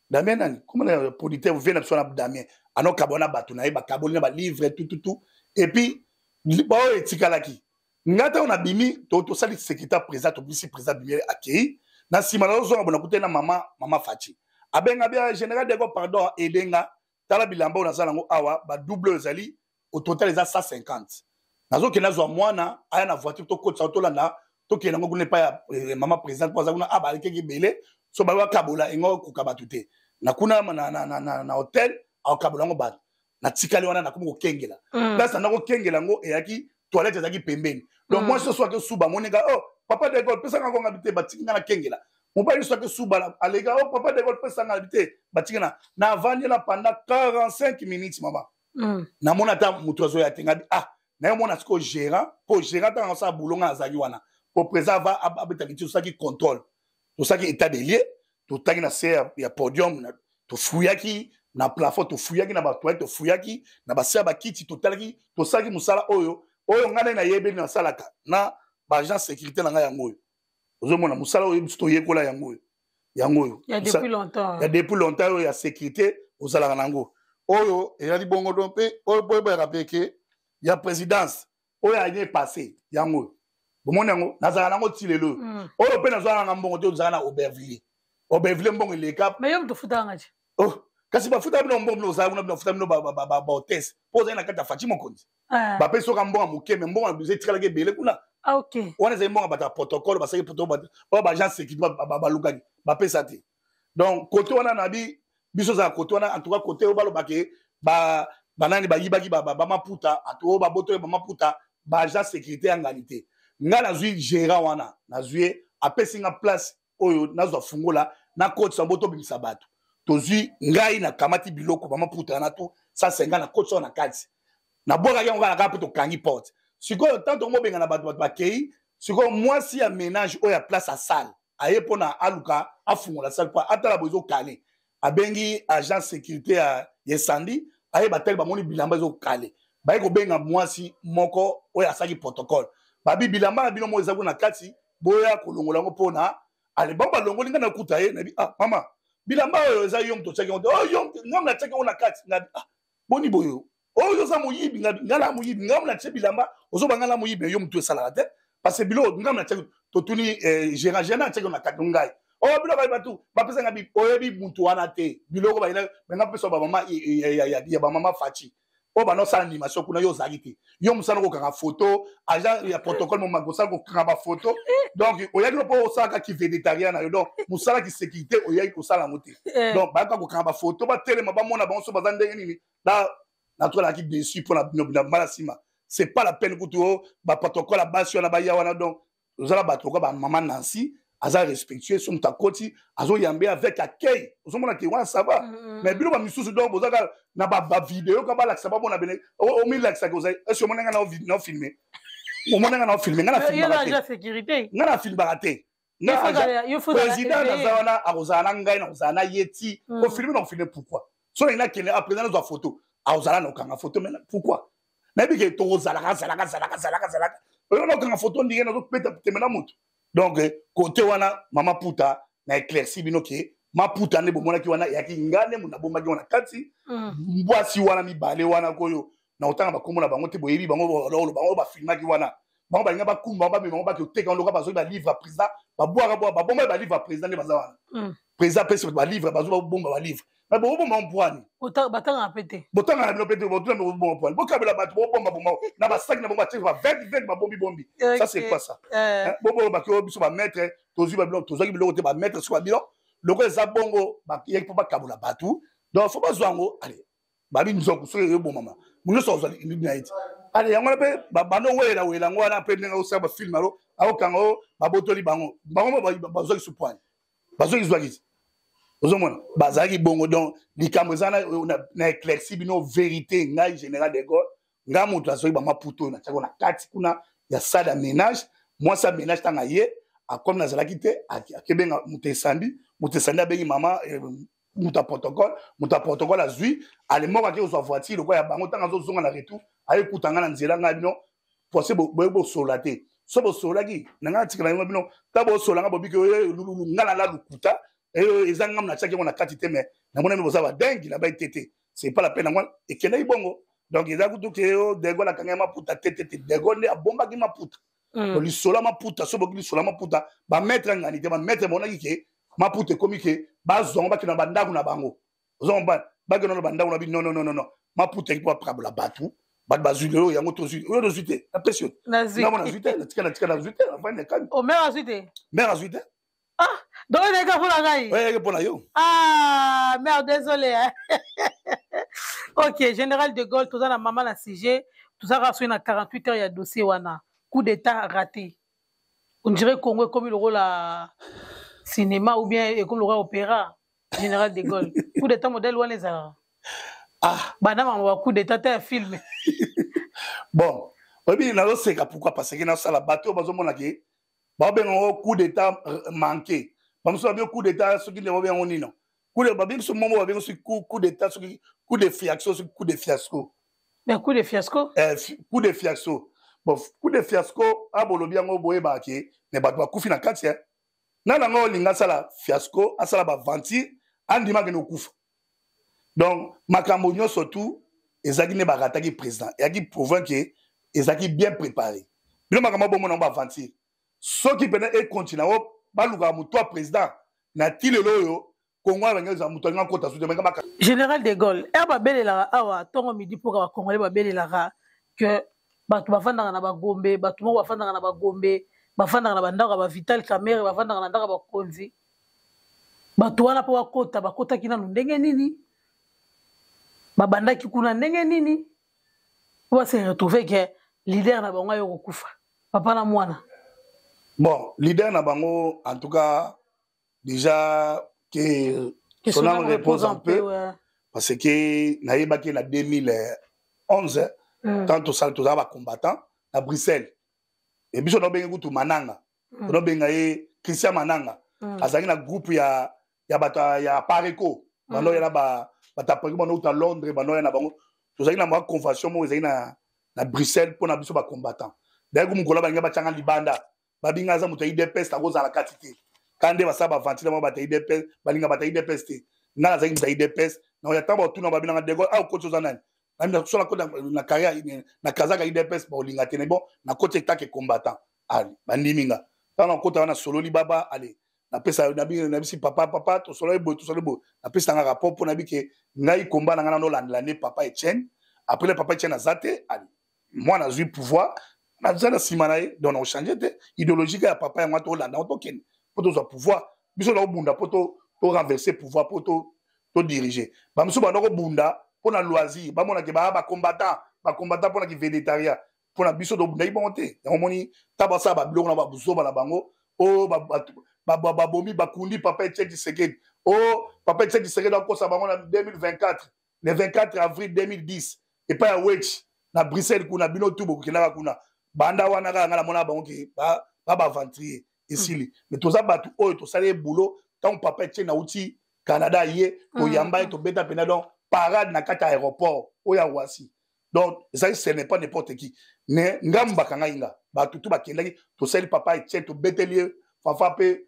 Damien nani, comment, producteur ve na biso na Damien anokaba wana, bato na ye bakaboli na balivre tututu. Et puis baoyo etikalaki, nga ntango nabimi, tosali secrétaire président, tobisi président bimi, akei na nsima. Nazozonga bona kuteli na mama, mama Faci abenga bia: "Général de Gaulle, pardon, edenga, tala bilamba oyo naza nango awa, badouble oyo ezali, au total eza 150. Nazokende azwa mwana aya na voiture, tokotisa, tolanda, tokende yango kuna epai ya mama présidente, mpo aza kuna." A balekeki ebele, so baye bakabola engo koka bato te na kuna na hotel, akokabola yango bato. Natikali wana, nakomi kokengela place nanda kokengela yango. Eyaki toilette ezalaki pembeni, donc mwasi nyonso ake suba amoninga: "Oh, papa de Gaulle, pesanga ngonga te." Batiki nga nakengela. Mobali nyonso ake suba, aleka o oh, papa de Gaulle pesa nga te, batika na navandi na pendant 45 minutes mama. Namona ata moto azoya te, ngabi ah naye omona sikoyo gérant, mpo gérant ntango asala boulot nga nazalaki wana po président ava abetaki ti tosalaki contrôle, tosalaki état de lieu, totaki na se ya podium, tofuyaki na plafond, tofuyaki na batoilette, tofuyaki na base ya bakiti, totalaki, tosalaki mosala oyo oyo ngai nde nayebeli nasalaka na baagent sécurité na ngai. Yango oyo ozomona mosala oyo biso toyekola, yango oyo, yango oyo ya depuis longtemps, ya depuis longtemps oyo ya sécurité ozalaka nango oyo ezali bongo. Do mpe oyo boyebaka mpe ke ya présidence oyo année passé, yango oyo bomoni yango, nazalaka nango ti lelo oyo. Oyo mpe nazwaka nanga mbongo te, ozalaka na Aubervilliers, Aubervilliers mbongo eleka. Mais yo moto ofutaka nga te. Oh, kasi bafuta bino mbongo, bino ozala kuna, bino bafuta bino bahôtesse mpo ozali na kati ya Fatshi mokonzi. Bapesi soka mbongo moke, me mbongo na biso etikalaki ebele kuna. Wana ezali mbongo bato ya protocole basalaki protocole, oyo baagent sécurité balukaki bapesa te. Donc côté wana na bi biso ozala côté wana, en tout cas côté oyo balobake banani bayibaki bamaputa, oyo babotoli bamaputa, baagent sécurité ya ngani te. Ngai nazwi gérant wana, nazwi ye, apesi nga place oyo nazwa fungola, nakotisa mbo tobimisa bato. Tozwi ngai nakamati biloko bamaputa wana tu 150, nakotisa oyo na kati, nabwakaki yango kaka mpe tokangi porte. Sikoyo ntango tokomobengana bato, bato bakei. Sikoyo mwasi ya ménage oyo ya place ya salle aye mpona aluka afungola salle mpo atala bo ezokale. Abengi agent sécurité ya incendie, aye batali, bamoni bilamba ezokale. Baye kobenga mwasi moko oyo asalaki protocole, babi bilamba na bino moko eza kuna na kati, boya kolongola yango. Mpona ale bango balongoli, ngai nakuta ye, nabi ah mama, bilamba oyo eza yo moto otiaki yango te? Oh, yo ngai natiaki yango na kati. Ngabi ah boni boyo, oyo oza moyibi. Ngabi ngai na moyibi? Ngai natie bilamba, ozoba ngai na moyibi? Yo motu esalaka te, parce que biloko ngai natiaki, totuni eh, gérant, gérant atiaki na kati ngai oyo oh, biloko bato bapesa ngai, oyebi mutu wana te. Biloko benga pesa bamama ya bamama Fatshi oyo banda osala animation kuna, yo ozalaki te. Yo mosala kokanga photo, agent ya protocole momaka osala kokanga bafoto. Donc oyaki mpo osalaka kivedetaria na yo, donc mosala kisécurité oyaki kosala yango te. Donc bayaka kokanga bafoto, batelema, bamona bango so baza ndenge nini. Na natolaki déçu mpo na mbala nsima, c'est pas la peine kutu o baprotocole ya basi wana baya wana. Donc ozala bato lokola bamama Nancy, aza respectueux, so moto akoti azoyambe avec accueil, ozomona ke wana ça va. Mais bino bamisusu, donc boza kaka na bavideo ka balakisa, bamona bene omilakisaka ozali esi omona nga na ofilme, omona nga na ofilme, nga na filmaka te, nga na filmaka te. Président naza wana, akozala na ngai, nakozala na ye ti kofilme na kofilme. Pourquoi? So nalingi nakende a président nazwa photo, akozala na okanga photo. Mais pourquoi? Nayebi ke tokozalaka zalaka zalaka zalaka zalaka oyo na okanga photo ndenge nazopeta tembe na moto. Donc côté wana mama Puta na éclairci bino ke maputa nde bomonaki wana eyaki nga nde nabombaki wana kati. Mbwasi wana mibale wana koyo na kotanga bakombo na bango te, boyebi bango, bango bafilmaki wana, bango balinga bakumba, bamema bango bake oteka loka. Bazwi balivre ya président, babwaka bwa, babomba balivre ya président nde baza wana. Président apesi bato balivre, bazwi, babomba balivre. Mais bobomba mpwani? Batangaka mpe te. Botanga na bino mpe te, botuna bobomba mpwani? Bokabela bato, bobomba bomba na basaki na bango, batie ba 20 20, babombi bombi. Ça c'est quoi ça? Bobolobaki oyo biso bamaître tozwi babiloko, tozwaki biloko te. Bamaître soki babilo loko eza bongo, bayaki mpo bakabola bato, donc faut bazwa yango. Ale babi nzoku soki eyobomama, nyonso azwa libi na ye ti. Ale yango wana mpe bando welela welela yango wana mpe ndenge osala bafilme alo aokanga oyo babotoli bango, bango bazwaki supwani, bazwaki zwaki ti ozomona bazalaki bongo. Donc likambo eza na éclairci bino vérité. Ngai général de Gaulle, ngai moto azwaki bamaputa oyo natiaki na kati kuna ya salle ya ménage. Mwasi ya ménage ntango aye akomi, nazalaki te, akebenga moto esandi, moto esandi abengi mama moto ya protocole, moto ya protocole azwi ale moko ake kozwa voiture lokola ya bango. Ntango azozonga na retour, ayekuta ngai na nzela. Ngai bino pose boye bosolola te, so bosololaki na ngai natikala yango bino ta bosolola ngai bobiki lululu ngai nala lokuta eza ngai natiaki yango na kati te. Mais namonami boza badengi na bai te te, c'est pas la peine. Yango ekendaki bongo. Donc eza kutu ke o De Gaulle akangaki maputa te te te, De Gaulle nde abombaki maputa. Lisolo ya maputa, so boki lisolo ya maputa, bamaître ngani te, bamaître bamonaki ke maputa ekomi ke bazwa yango, bakende na bandako na bango. Oza comprendre? Bakende na bandako na bi non non non non, maputa eki mpo baprabola bato, bato bazwi lelo yango, tozwi oyo tozwi te, napesi yo namo nazwi te, natika natika nazwi te, nafandi na kami. Oh, mare azwi te? Mare azwi te. Ah, donc ezalaki mpo na ngai? Ezalaki mpo na yo. Ah mare, désolé hein? Ok, général de Gaulle, toza na mama na sujet, tozalaka soki na 48 heures ya dossier wana, coup d'état raté, on dirait Congo ekomi lokola cinéma ou bien ekomi lokola opéra. Général de Gaulle, coup d'état modèle wana ezalaka? Ah. Banda makambo ba coup d'état te ya film. Bon, oyebi, nazoseka. Pourquoi? Parce que nasala bato oyo bazomona ke baobenga yango coup d'état manqué. Bamosusu babengi coup d'état, soki nde babenga yango nino, babengi biso momo, babengi soki coup d'état, soki coup de fiasco, soki coup de fiasco. Mais coup de fiasco. Coup de fiasco. Bon, coup de fiasco, abolobi yango, boyebaka ke me bato bakufi na kati. Nani yango olinga asala fiasco, asala baaventure, andima akende kokufa? Donc makambo nyonso tu ezalaki nde barataki président, eyaki prouvant ke ezalaki bien préparé. Bino makambo bomona yango baaventure, soki mpena ekontinue yango, balukaka moto ya président na ti lelo oyo Kongo alangi eza moto alinga kota sute. Général de Gaulle, ere babelelaka awa ntongo, midi, mpoka, bacongolais babelelaka ke bato bafandaka na bagombe, bato moko bafandaka na bagombe, bafandaka na bandako ya baVital Kamerhe, bafandaka na ndako ya bakonzi. Bato wana mpo bakota, bakotaki nanu ndenge nini? Babandaki kuna ndenge nini mpo base retrouve ke leader na bango ayo kokufa, papa na mwana? Bon, leader na bango, en tout cas déjà que son âme repose en paix, ouais. Parce que nayebaki na 2011, tant tosala, tozala bacombattant na Bruxelles e biso naobenge kutu Mananga. Tonobenga ye Christian Mananga. Azalaki na groupe ya bato ya Pareco, bando ya na bato ya Pareco, bando uta Londres, bando ya na bango. Tozalaki na mwa convention moko ezalaki na Bruxelles mpo na biso bacombattant. Dayaki mokolo balinga batianga libanda, babinga aza moto ya UDPS, akozala kati te. Ka nde basala baventile moko, bato ya UDPS balinga bato ya UDPS te. Ngai nazalaki moto ya UDPS. Na ya ntango batuna, babinanga de Gaulle awa, okoti, oza nani? So nakoti na carrière na kazaka UDPS, baolinga te. Bon, nakoti etake combattant, ale bandimi nga. Ntango nakota wana, sololi baba, ale napesa nabisi papa, papa, tosololi boye, tosololi boye, napesa nga rapport mpo nayebi ke ngai komba na ngai nano olandela nde papa Etienne. Après le papa Etienne aza te, ale mwana azwi pouvoir, naza na nsima na ye. Donc nakochanger te idéologie ya papa yango. Tolanda yango, tokende mpo tozwa pouvoir. Biso naobunda mpo to renverser pouvoir, mpo todiriger. Bamosusu banda kobunda mpo na loisir, bamonake baya bacombattant, bacombattant mpo na kivedettariat. Mpo na biso tobundaki bongo te. Yango moni ta basala babiloko na babuzoba na bango oyo babomi, bakundi papa Etienne Tshisekedi. O papa Etienne Tshisekedi akosa bango na 2024, le 24 avril 2010, epai ya Wetch na Bruxelles kuna. Bino tu bokokendaka kuna. Banda wana kaka ngai namona bango ke baaventurier esili. Mais toza bato oyo tosali ebulo. Ntango papa Etienne auti Canada, ye toyamba ye, tobeta mpena donc parade na kati ya aéroport oyo ya Roissy. Donc ezali, ce n'est pas n'importe qui. Mais ngambu bakangai nga, bato tu bakendaki, tosali papa Etienne, tobeteli ye fafa mpe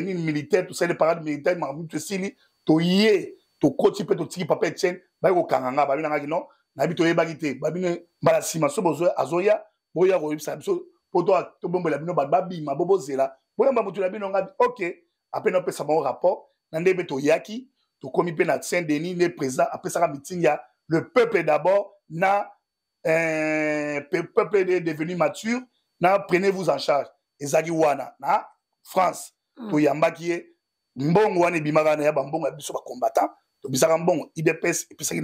nini militaire, tosali parade militaire, makambo esili, toye, tokoti mpe totiki papa Etienne. Bayi kokanga nga, babi nangaki non, nayebi, toyebaki te. Babino mbala nsima so azoya, boya koyebisa biso mpo tobombela bino bato babima, bo bozela, boyamba motu na bino. Ngabi ok. Ape napesa bango rapport na nde mpe toyaki, tokomi mpe na Saint Denis, nde président apesaka meeting ya le peuple d'abord na peuple est devenu mature na prenez-vous en charge. Ezalaki wana na France. Toyambaki ye. Mbongo wana ebimaka na ya bambongo ya biso bacombattant. Tobisaka mbongo, UDPS epesaki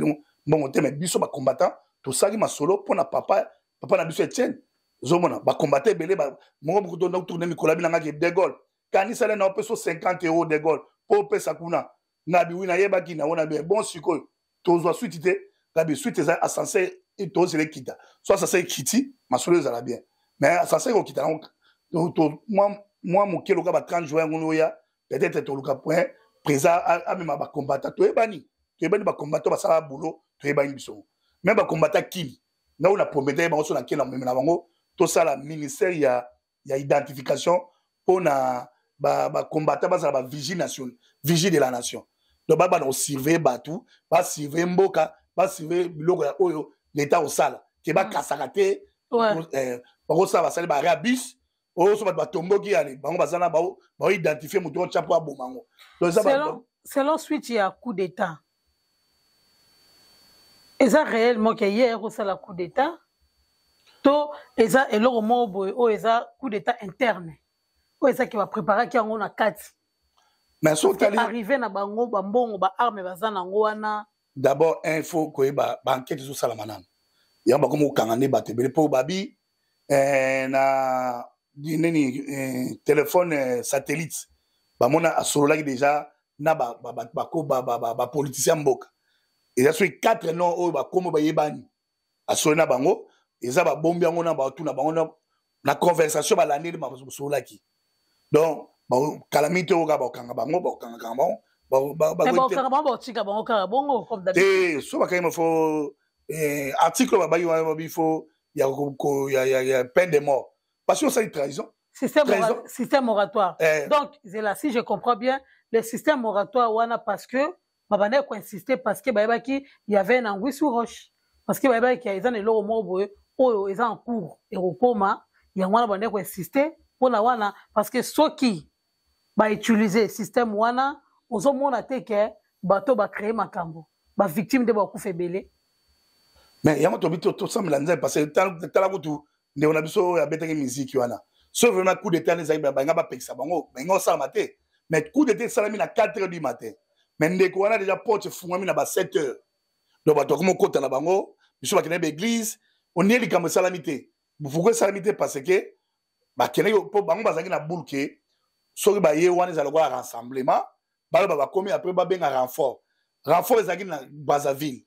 mbongo te, mais biso bacombattant tosalaki masolo mpo na papa na biso Etienne. Ozomona bacombattant ebele moko moko tourne mikolo abinangaki de Gaulle, kanisa le na opesa 50 euro, de Gaulle, mpo opesa kuna. Ngabi wi, nayebaki nango na bien. Bon, sikoyo tozwa suite te. Ngabi suite eza ascenseur, tozela ekita. So ascenseur ekiti, masolo ezala bien. Mais ascenseur ekokita nango mwa moke loka ba 30 juin yango oya. Peut-être toluka point président amema bacombattant. Toyebani, toyebani, bacombattant basala boulot, toyebani biso. Mais bacombattant kini ngai oyo na promete ye bango, so nakei na momema na bango, tosala ministère ya identification mpona bacombattant bazala bavigie nation, vigie de la nation. Donc babanda kosurveiller bato, basurveiller mboka, basurveiller biloko ya oyo leta kosala ke bakasaka te. Bakosala, basali baarrêt bus oyo so bato batomboki, yani bango baza na baoidentifie moto oyo tya mpo aboma yango. Selon suite ya coup d'état, eza réellement ke ye kosala coup d'état to eza eloko moko boye oyo eza coup d'état interne, oyo ezaki bapréparaki yango na kati? Mais so otali arrivé na bango, bambongo, baarme baza nango wana. D'abord un, faut koyeba baenquête ezosalama nano. Yango bakomi kokanga nde bato ebele mpo babi na nini, téléphone satellite. Bamona asololaki déjà na bapoliticien mboka. Eza soki 4 noms oyo bakombo bayebani, asololi na bango, eza babombi yango na bato na bango na conversation balandeli basololaki. Donc kala mingi te oyo kaka bakokanga bango, bakokangakanga bango. Bakokanga bango, bakotika bango kaka bongo comme d'habitude te. So bakangi, fo article oyo babaki wana, babi fo ya peine de mort, parce que osali trahison. Système moratoire. Donc zela, si je comprends bien, le système moratoire wana, parce que babandaki koinsister, parce que bayebaki y avait un anguille sous roche, parce que bayebaki eza na eloko moko boye oyo eza en cours ekokoma. Yango wana bandaki koinsister mpona wana, parce que soki bautiliser système wana, ozomona te ke bato bacréer makambo, bavictime nde bakufa ebele. Mais yango tobi tosambela Nzambe, parce que tala kutu ndeko na biso oyo abetaki miziki wana. So vraiment coup d'état ezalaki, balinga bapekisa bango, balinga osalama te. Mais coup d'état esalami na 4 heures du matin, mais ndeko wana déjà porte efungwami na ba 7 heures. Donc bato bakoma okota na bango, biso bakendaki baéglise. Onie likambo esalami te. Pourquoi esalami te? Parce que bakendaki mpo bango bazalaki na boule ke soki baye wana, ezala lokola rassemblement, baloba bakomi, après babenga renfort. Renfort ezalaki na Brazzaville.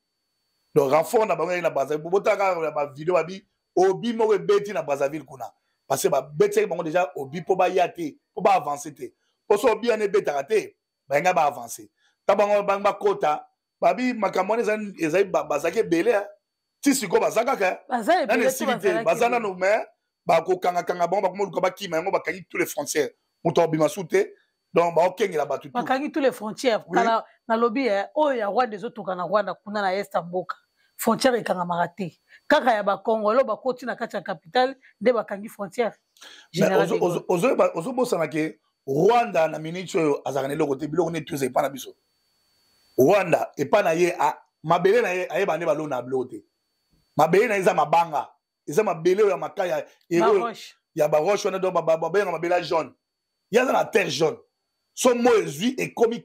Donc renfort na bango ezalaki na Brazzaville. Botala kaka na bavideo, babi obus moko ebeti na Brazzaville kuna, parce que babetiaki bango déjà obus mpo baya te, mpo baavance te, mpo so obus wana ebetaka te, bayenga baavance ta bango. Bango bakota, babi makambo wana ezali, bazalaki ebele. Ti sikoyo baza kaka nani, esili te, baza nano. Mais bakokangakanga bango, bakomoluka bakima. Yango bakangi tous les frontières, moto akobima su te. Donc baokengela bato. Bakangi tous les frontières. Kala nalobi oyo ya Rwanda ezotoka na Rwanda kuna na est ya mboka, frontière ekangamaka te. Kaka ya Bakongolo bakoti na kati ya capitale nde bakangi frontière. Ozobosana ke Rwanda na minute oyo azalaka na eloko te. Biloko neti eza epa na biso, Rwanda epa na ye, mabele na ye ayeba nde balona ya biloko te. Mabele na ye eza mabanga, eza mabele oyo ya makaya ya baroche wana. Donc babenga mabele ya jaune. Ye aza na terre jaune, so moi ezwi, ekomi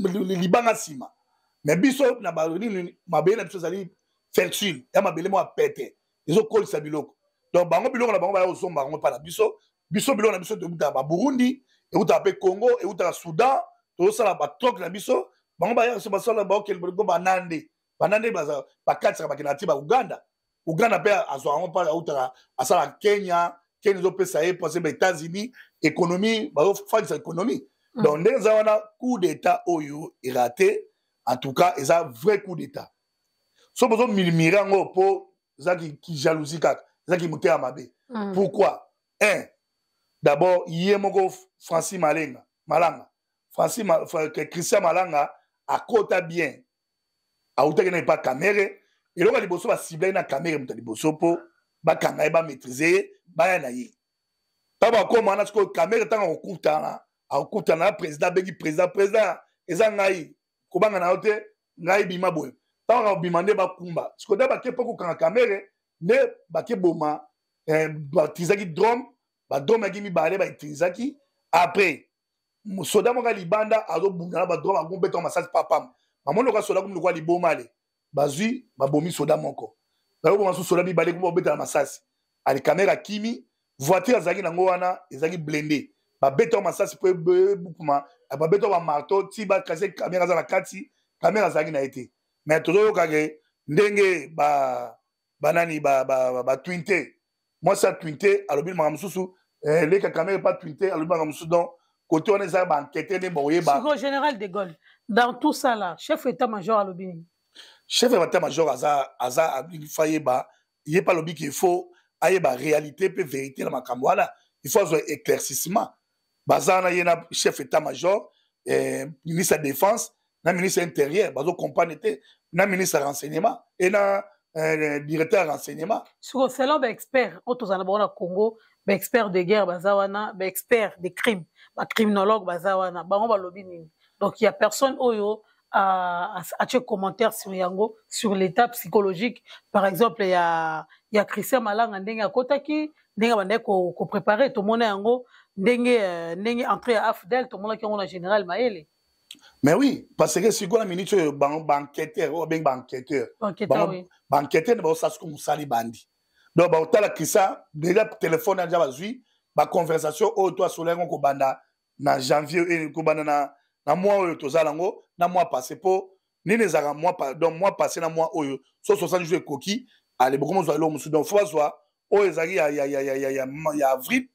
libanga nsima. Mais biso na banini, mabele na biso ezali fertile, ya mabele moko ya pete, ezokolisa biloko. Donc bango, biloko na bango baya kozomba yango mpa na biso. Biso biloko na biso eutaka Baburundi, eutaka mpe Congo, eutaka Soudan. Tozosala batroc na biso. Bango baya so basala, baokende banande, banande bakatisaka, bakendaka ti Bauganda. Uganda mpe azwa yango mpa autaka, asala Kenya. Kenya ezopesa ye mpase ba États-Unis, économie bazofandisa économie. Donc ndenge eza wana, coup d'état oyo eraté, en tout cas eza vrai coup d'état. So bozomurmurer yango mpo eza ki jalousie kaka, eza ki motema mabe. Pourquoi? Un, d'abord ye moko Francis Malenga Malanga, Francis Ma, Christian Malanga akota bien, autaki na epa Kamerhe. Eloko ya liboso, basiblaki na Kamerhe, moto ya liboso mpo bakanga ye, bamaîtrise ye, baya na ye. Ntango bakóma wana sikoyo, Kamerhe ntango akokutana na président, abengi président: "Président, eza ngai, kobanga na yo te, ngai bima boye." Ntango akobima nde bakumba sikoyo, nde bake mpo kokanga Kamerhe, nde bake boma, bautilisaki drone. Badrone yaki mibale bautilisaki. Après soda moko ya libanda azobunda na badrone, akobeta masasi papam. Bamoni loka soda komi lokwa liboma, ale bazwi, babomi soda moko, bayoboma su soda mibale, kuma babetala masasi. Ale Kamerhe akimi, voiture azalaki nango wana ezalaki blindé, babeta masasi mpo ebukuma, babeta bamarteau ti bakase. Kamerhe aza na kati, Kamerhe azalaki na ye te. Mais tozoyoka ke ndenge banani batwinte, mwasi ya twinte alobi makambo mosusu, leka Kamerhe pa twinte alobi makambo mosusu. Donc côté wana eza baenquête nde bakoyeba. Sikoyo général de Gaulle, dans tout ça là, chef état major alobi nini? Chef état major aza fa yeba ye mpe alobi qu'il faut ayeba réalité mpe vérité na makambo wana, il faut azwa éclaircissement. Baza wana, ye na chef état major, ministre ya Défense na ministre intérieur, bazocomprendre te, na ministre ya Renseignement e na directeur ya renseignement. Siko selon baexpert oyo tozala na bango na Congo, baexpert de guerre baza wana, baexpert de crime, bacriminologue baza wana, bango balobi nini? Donc il y a personne oyo atie commentaire sur yango, sur l'état psychologique par exemple ya Christian Malanga, ndenge akotaki, ndenge abandaki kopréparer? Tomona yango ndenge entrée ya AFDL, tomonaki yango na général Mayele. Mais oui, parce que sikoyo na minute oyo, baenquêteur oyo babengi baenquêteur, baenquêteur nde baosala siko mosali bandi. Donc baotala Christian déjà, téléphone déjà bazwi baconversation oyo to asola yango kobanda. Na janvier, kobanda na mois oyo tozala yango, na mois passé, mpo nini ezalaka mois, donc mois passé na mois oyo, so 60 jours ekoki, ale bokomozwa eloko mosusu. Donc faut bazwa oyo ezalaki ya avril.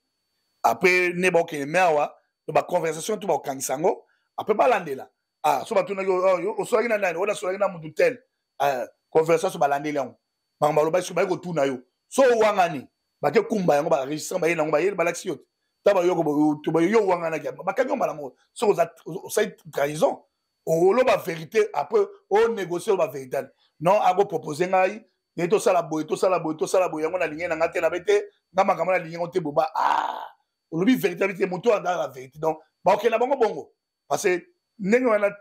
Après nde bakokende me awa baconversation to bakokangisa yango. Après balandela, ah, so batunaki: oh, osolaki na nani? Oyo nasolaki na mutu tel. Ah, conversation so balandeli yango, bango balobaki, so baye kotuna yo, so owangani, bake kumba yango, baregistre, baye nango, baye balakisi yo te. Ta bayoko yo owanganaki, bakangi yo mbala moko. Soki osali trahison, oloba vérité, après onégocie, oloba vérité: non, akopropose ngai nde tosala boye, tosala boye, tosala boye, yango nalingi na nga te, nabe te nga makambo nalingi yango te. Boba, ah, olobi vérité abi te, moto andaka vérité. Donc bakokenda bango bongo, parce que ndenge wana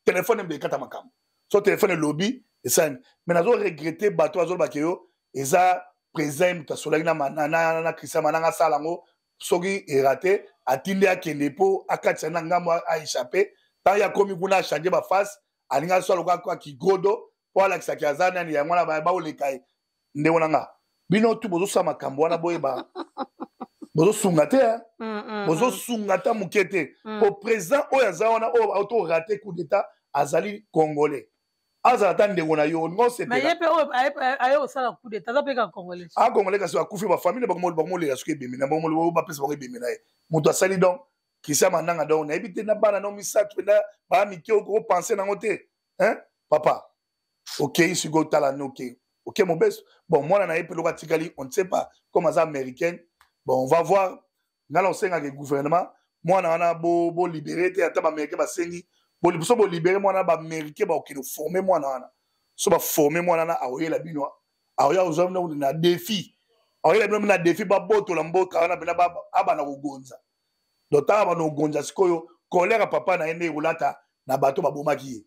telefone embe ekata makambo. So telefone elobi esalemi. Mais nazo regrette bato bazolobaka yo eza président moto asolaki na Christian Mananga, asala yango. Soki erate, atindi akende mpo akatisa na ngambo, aéchappe. Ntango ye akomi kuna, achange baface, alingi aso aloka kigodo mpo alakisaki aza nani. Yango wana baoleka ye. Ndenge na nga, bino tu bozosala makambo wana, boyeba bozosunga te, bozosunga ata moke te. Po président oyo aza wana, oyo auto raté coup d'état, azali congolais, azala ata ndeko na yo, olinga osepela. Ye mpe oyo aye kosala coup d'état aza mpe kaka congolais. A congolais, kasi akufi, bafamille bakomolela. Soki ebemi na bango, bapesa bango ebemi na ye moto asali. Donc Christian Mananga, donc nayebi te, na bana no misato mpenza baya mike, okopense nango te, hein papa. Okei sikoyo, otala ne okei, ok, mobeso. Bon, mwana na ye mpe loko atikali, on ne sait pas, comme aza américaine. Bon, on va voir. Ngai na osengaka gouvernement, mwana wana bolibere te, ata baaméricain basengi so bolibere mwana, baaméricain bakokende forme mwana wana. So baforme mwana wana, akoyela bino, akoya kozwa bino na défi, akoyela bino na défi, babotola mboka wana mpena, abana kogonza. Donc ntango abana kogonza sikoyo, colère ya papa na ye nde ekolata na bato babomaki ye.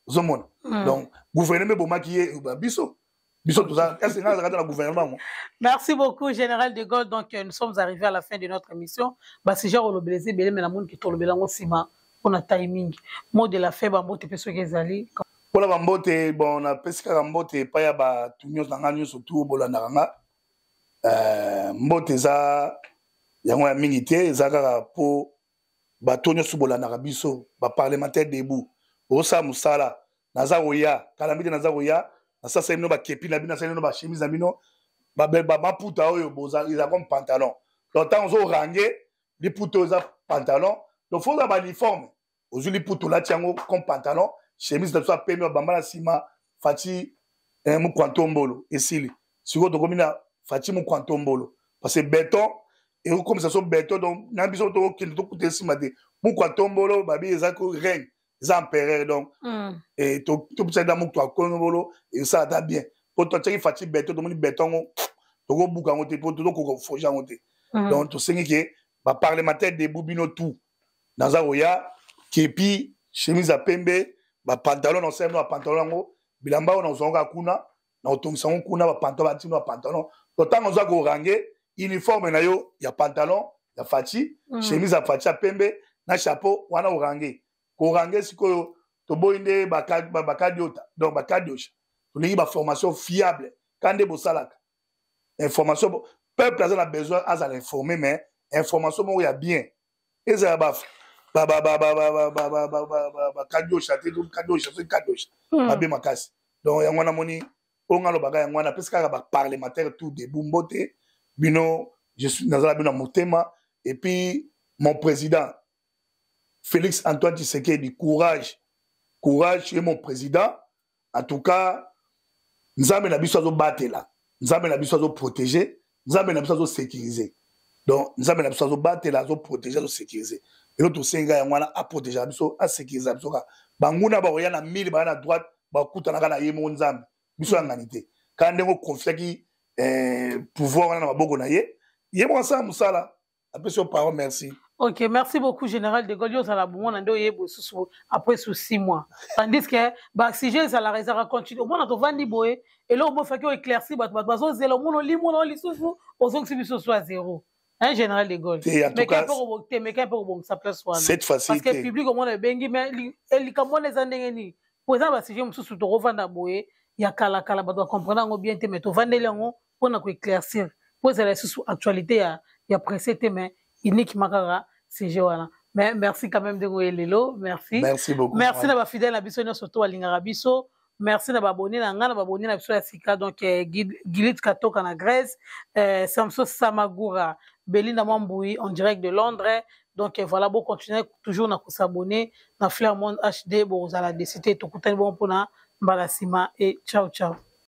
Ozomona? Donc gouvernement ebomaki ye, biso biso toza est nga azalaka te na gouvernement ngo. Merci beaucoup, général de Gaulle. Donc nous sommes arrivés à la fin de notre émission. Basujet olobela eza ebele, me namoni ke tolobela yango nsima mpona timing. Mot de la fin, bambote mpe soki ezali. Mpona bambote, bon, napesi kaka mbote epai ya bato nyonso na nga nyonso tu bolandaka nga. Mbote eza yango ya mingi te, eza kaka mpo bato nyonso bolandaka biso, baparlementaire debout, bozosala mosala. Naza koya kala mbi te, naza koya, nasasali bino bakepi na bino, nasali bino bachemise na bino, maputa oyo eza comme pantalon. Donc ntango ozorange liputa oyo eza pantalon, donc faut oza bauniforme, ozwi liputa, olati yango comme pantalon, chemise na biso apembe, babamba na nsima Fatshi Mokwantombolo. Esili sikoyo, tokomi na Fatshi Mokwantombolo, parce que béton ekokomisa so béton. Donc na biso tokokende tokuta esima te. Mokwantombolo babi eza règne, eza empereur. Donc topesaki na moto akombolo, esala ata bien, po totiaki Fatshi béton, tomoni béton ngo tokobuka yango te, po tozokoka koforge yango te. Donc tosengi ke baparlementaire debout, bino tout, naza koya kepi, chemise ya pembe, bapantalon, na osala bino bapantalon yango, bilamba oyo nazwa kaka kuna, na kotongisa yango kuna, bapantalon, batino bapantalon. To ntango oza korange, uniforme na yo ya pantalon ya Fatshi, chemise ya Fatshi ya pembe na chapeau wana, orange korange. Sikoyo toboyi nde bakadiota, donc bakadiosha, tolingi baformation fiable ka nde bosalaka information. Peuple aza na besoin azala informé, mais information moko ya bien, ezala bakadiosha te, kadiosha soki kadiosha mabe makasi. Donc yango wana moni oyo nga alobaka, yango wana apesi kaka baparlementaire tout debout mbote. Bino, je suis, nazala bino na motema. Et puis mon président Félix Antoine Tshisekedi, courage, courage, tu es mon président. En tout cas Nzambe na biso azobatela, Nzambe na biso azoprotege, Nzambe na biso azosécuriser. Donc Nzambe na biso azobatela, azoprotege, azosécuriser. Elo tosenga yango wana, aprotege biso, asécuriser biso. Kaka banguna bakoya na mille, baya na droite, bakutanaka na ye moko Nzambe. Biso yangani te, kaka ndenge oconfiaki pouvoir wana na maboko na ye, ye moko asala mosala. Apesi yo parole, merci. Ok, merci beaucoup, général de Gaulle. Yo ozala bongo na nde oyeba lisusu après sous 6 mois, tandis que basujet ezalaka ezalaka continue. Omona tovandi boye, eloko mofaki oéclairci bato, bato bazozela, omona olimona o lisusu, ozongisi biso so à zéro, hein, général de Gaulle. Te, meka mpe kobongisa place wana, parce que public omona ebengi, mais likambo wana eza ndenge nini? Po eza na basujet mosusu tokovanda boye ya kalakala, bato bacomprendre yango bien te, mais tovandeli yango mpona koéclaircir, po ezala lisusu actualité ya presse te, mais uniquement kaka sujet wana. Mais merci quand même ndenge oye lelo. Merci. Merci beaucoup. Merci na bafidèle na biso nyonso to balingaka biso. Merci na baabonné na ngai, na baabonné na biso ya sika. Donc Gilit Katoka na Grèce, Samso Samagura, Belinda Mwambui en direct de Londres. Donc voilà, bo continuer toujours na kosabonner na Flair Monde HD, bozala décidé, tokutani bongo mpona mbala nsima et ciao ciao.